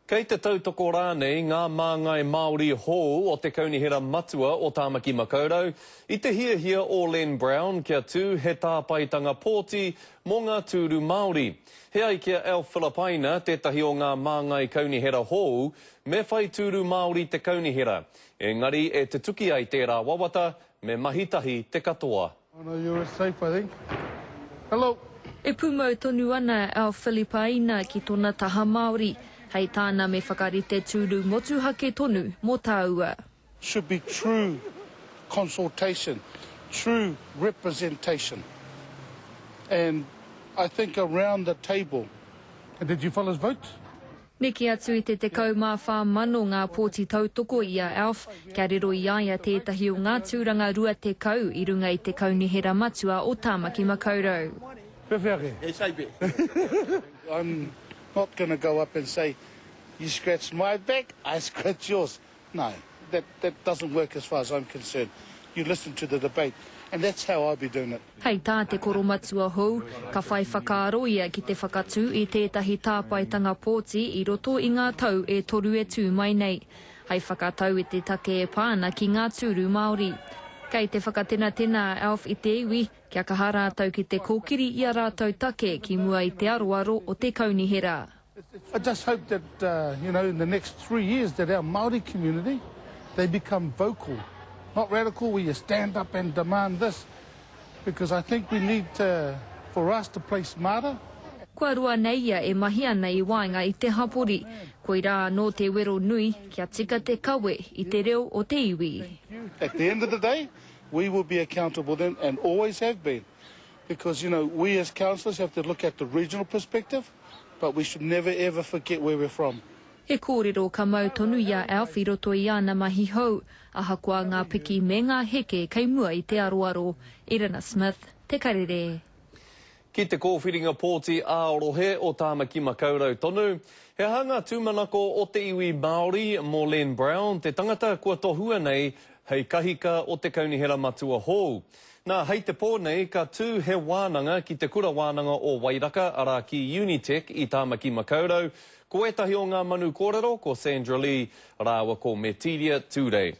Kei te tautoko rānei ngā māngai Māori hou o te Kaunihera Matua o Tāmaki Makaurau i te hiahia o Len Brown kia tū he tāpaetanga pōti mō ngā tūru Māori? He ai ki a Alf Filipaina, tētahi o ngā māngai kaunihera hou, me whai tūru Māori te kaunihera. Engari e tutuki ai tērā wawata, me mahi tahi te katoa. Oh no, you're safe I think. Hello! E pūmau tonu ana a Filipaina ki tona taha Māori. Hei tāna me whakarite tūru motuhake tonu mō tāua. Should be true consultation, true representation and I think around the table. Did you fellas vote? Neke atu i te 14,000 ngā pōti tautoko i a Alf, kia riro i a ia tētahi o ngā tūranga 20 i runga i te Kaunihera Matua o Tāmaki Makaurau. Pewhea ke? I'm not gonna go up and say, you scratch my back, I scratch yours. No, that, that doesn't work as far as I'm concerned. You listen to the debate, and that's how I'll be doing it. Hei tā te koromatua hou, ka whai whakaaro ia ki te whakatū i tētahi tāpaetanga pōti i roto i ngā tau e toru e tū mai nei, hei whakatau i te take e pā ana ki ngā tūru Māori. Kei te whakatenatena a Alf i te iwi kia kaha rātou ki te kōkiri i a rātou take ki mua i te aroaro o te kaunihera. I just hope that uh, you know in the next three years that our Māori community they become vocal, not radical where you stand up and demand this, because I think we need to, for us to play smarter. Kua roa nei ia e mahi ana i waenga i te hapori. Koirā anō te wero nui, kia tika te kawe i te reo o te iwi. At the end of the day, we will be accountable then and always have been because you know we as councillors have to look at the regional perspective but we should never ever forget where we're from. He kōrero ka mau tonu i a Alf i roto i āna mahi hou, ahakoa ngā piki me ngā heke kei mua i te aroaro. Erana Smith, Te Karere. Ki te kōwhiringa pōti ā-rohe o Tāmaki Makaurau tonu, he aha ngā tūmanako o te iwi Māori mō Len Brown, te tangata kua tohua nei hei kahika o te Kaunihera Matua hou? Nā, hei te pō nei ka tū he wānanga ki te Kura Wānanga o Wairaka, arā ki Unitec i Tāmaki Makaurau. Ko ētahi o ngā manu kōrero ko Sandra Lee rāua ko Metiria Turei.